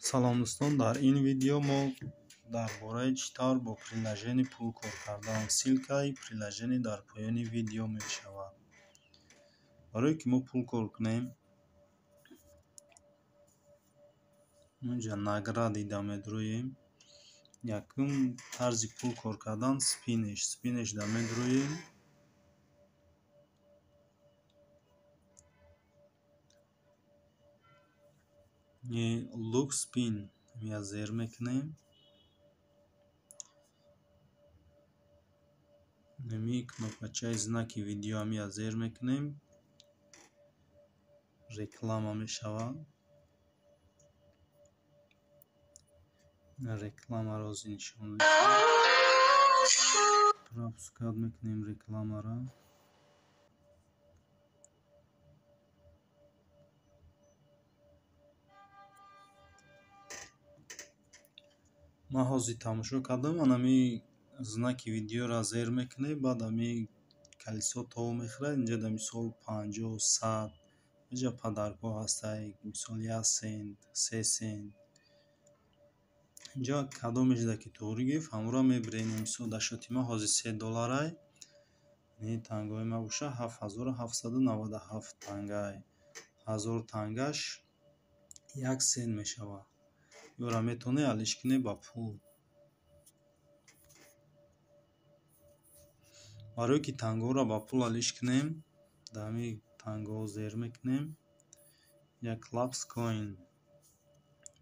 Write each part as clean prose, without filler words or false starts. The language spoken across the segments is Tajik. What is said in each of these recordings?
Салом дӯстон, дар ин видео мо дар бораи чӣ тавр бо приложение пул кор кардан. Ссылкаи приложение дар поёни видео мешавад. Барое ки мо пул кор кунем, инҷа награды да медроем. Якум тарзи пул кор кардан спиниш. Спиниш да медроем. Лук спин я зер мекунем. Неми кнопкачаи знаки видео я зер мекунем. Реклама мешавад. Рекламаро нишон медиҳем. Пропускать мекунем рекламаро. Ман ҳозир тамошо кардам, анами знаки видеоро зер мекунем, баъд ами колесо тов мехӯрад. Инҷа да мисол 50, 100, инҷа подаркҳо ҳастанд, мисол 1 сент, 3 сент. Инҷа кадомеш да ки туғри гирифт, ҳамонро мебирем. Мисол дар шоти ман ҳозир 3 долларай. Ин тангаҳои ман бошад 7797 тангай. 1000 тангаш 1 сент мешавад. Ёра метавонед алиш кунед ба пул. Барое ки тангаҳоро ба пул алиш кунем, дар ҳамин тангаҳо зер мекунем. Як Clubs Coin,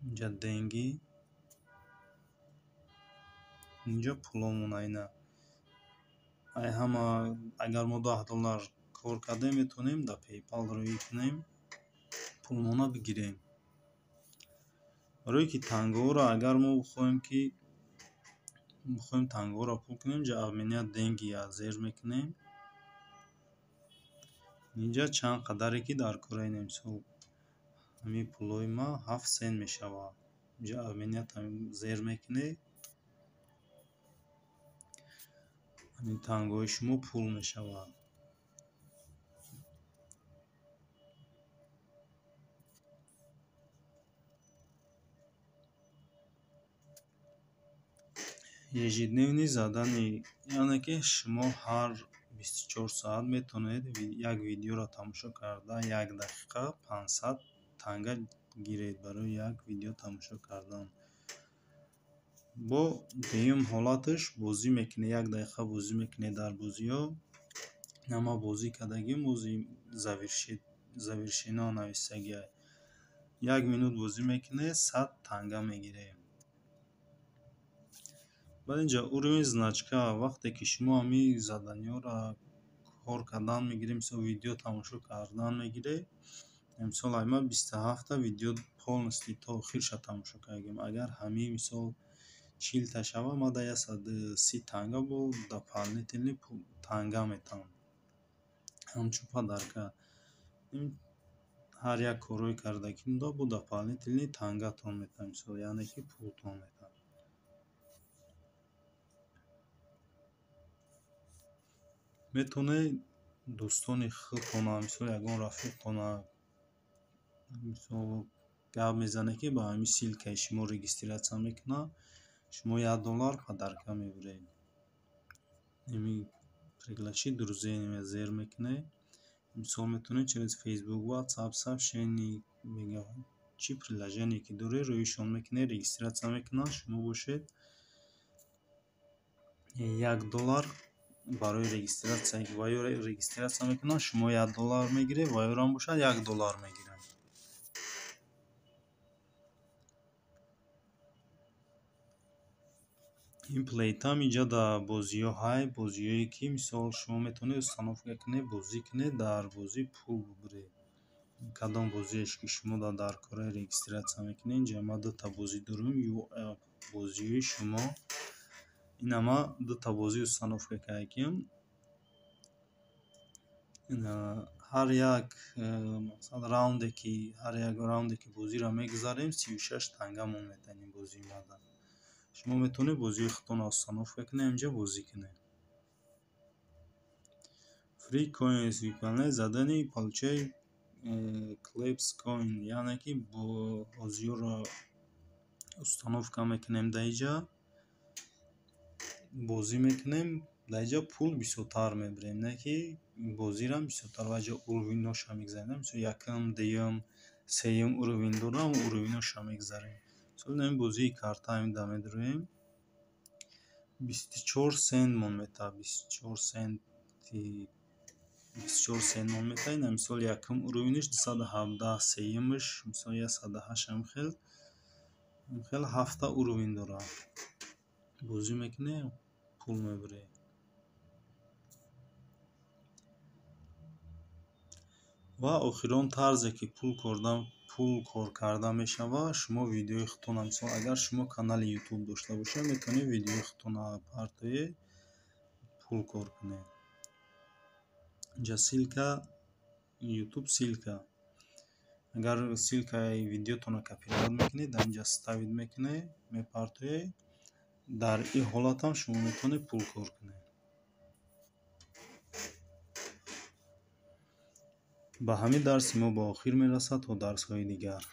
инҷа деньги, инҷо пуломон айна. Ай ҳама агар мо 10 доллар кор кардем, метавонем дар PayPal рӯӣ кунем, пулмона бигирем. Барое ки тангаҳоро агар мо бихоҳем ки бихоҳем тангаҳоро пул кунем, инҷа обменять деньги зер мекунем. Инҷа чанд қадаре ки дар кора ина, мисол ҳамин пулҳои ман 7 сент мешавад. Инҷа обменять зер мекунед, ҳамин тангаҳои шумо пул мешавад. Ежедневный задание, яъне ки шумо ҳар 24 соат метавонед як видеоро тамошо карда 1 дақиқа 500 танга гиред барои як видео тамошо кардан. Бо дуюм ҳолаташ бозӣ мекунед, 1 дақиқа бозӣ мекунед дар бозиҳо. Ама бозӣ кардагим, бози завершено нависагиай. 1 минут бозӣ мекунед, 100 танга мегиред. Баъд инҷа уровень значка, вақте ки шумо ҳамин заданиҳоро кор кардан мегиред, мисол видео тамошо кардан мегиред, мисол ай ман 27 та видео полностью то охирша тамошо кардагим. Агар ҳамин мисол 40 та шавад, ман дар 130 танга бо дополнительный танга метавонам. Ҳамчун подарка. Ҳар як корҳои кардагиро бо дополнительный тангатон метавонам, мисол яъне ки пултон метавонам. Метавонед дӯстони худтона, мисол ягон рафиқтона, мисол гап мезанед, ки ба ҳамин ссылкаи шумо регистрация мекунад, шумо 1 доллар подарка мебиред. Ими пригласить друзей зер мекунед. Мисол метавонед через Facebook, WhatsApp, сообщение, чӣ приложение ки доред, рӯишон мекунед, регистрация мекунанд, шумо бошед 1 доллар барои регистрация ва ё регистрация мекунанд, шумо 1 доллар мегиред ва ёрам бошад 1 доллар мегиранд. Ин Playtime инҷа дар бозиҳо ҳай, бозиҳое ки мисол шумо метавонед установка кунед, бозӣ кунед, дар бозӣ пул бибиред. Кадом бозиеш ки шумо дар кора регистрация мекунед, инҷа ман дута бозӣ дорам, бозиҳои шумо. Ина ман дута бозӣ установка кардагим. Ҳар як мақсад раунде ки ҳар як раунде ки бозиро мегузарем, 36 тангамон метавонем ин бозии мада. Шумо метавонед бозиҳои худтонро установка кунед, инҷа бозӣ кунед. Free coins выполняй задание и получай Clubs coin, яъне ки бозиҳоро Установка мекунем, дар инҷа бозӣ мекунем, дар инҷа пул бисёртар мебарем, не ки бозирам бисёртар, ва инҷа уровень ҳоша мегзарем. Мисол, якум, дуюм, сеюм уровень дорам, уровень ҳоша мегзарем. Мисол, ин бозии карта ҳамин медароем, 24 сент мон метавад, 24 сенти, 24 сент мон метавад. Ина, мисол, якум уровень аш 217, сеюмаш, мисол, 108, ҳамихел ҳафта уровень дорад. Бозӣ мекунем, пул мебарем. Ва охирон тарзе, ки пул кор карда мешавад, шумо видеои худтона, мисол, агар шумо канали Ютуб дошта бошед, метавонед видеои худтона партоед, пул кор кунед. Инҷа ссылка Ютуб, ссылка. Агар ссылка и видеотонро копировать мекунед, дар инҷа ставить мекунед, мепартоед, дар ин ҳолатам шумо метавонед пул кор кунед. Ба ҳамин дарси мо ба охир мерасад. То дарсҳои дигар.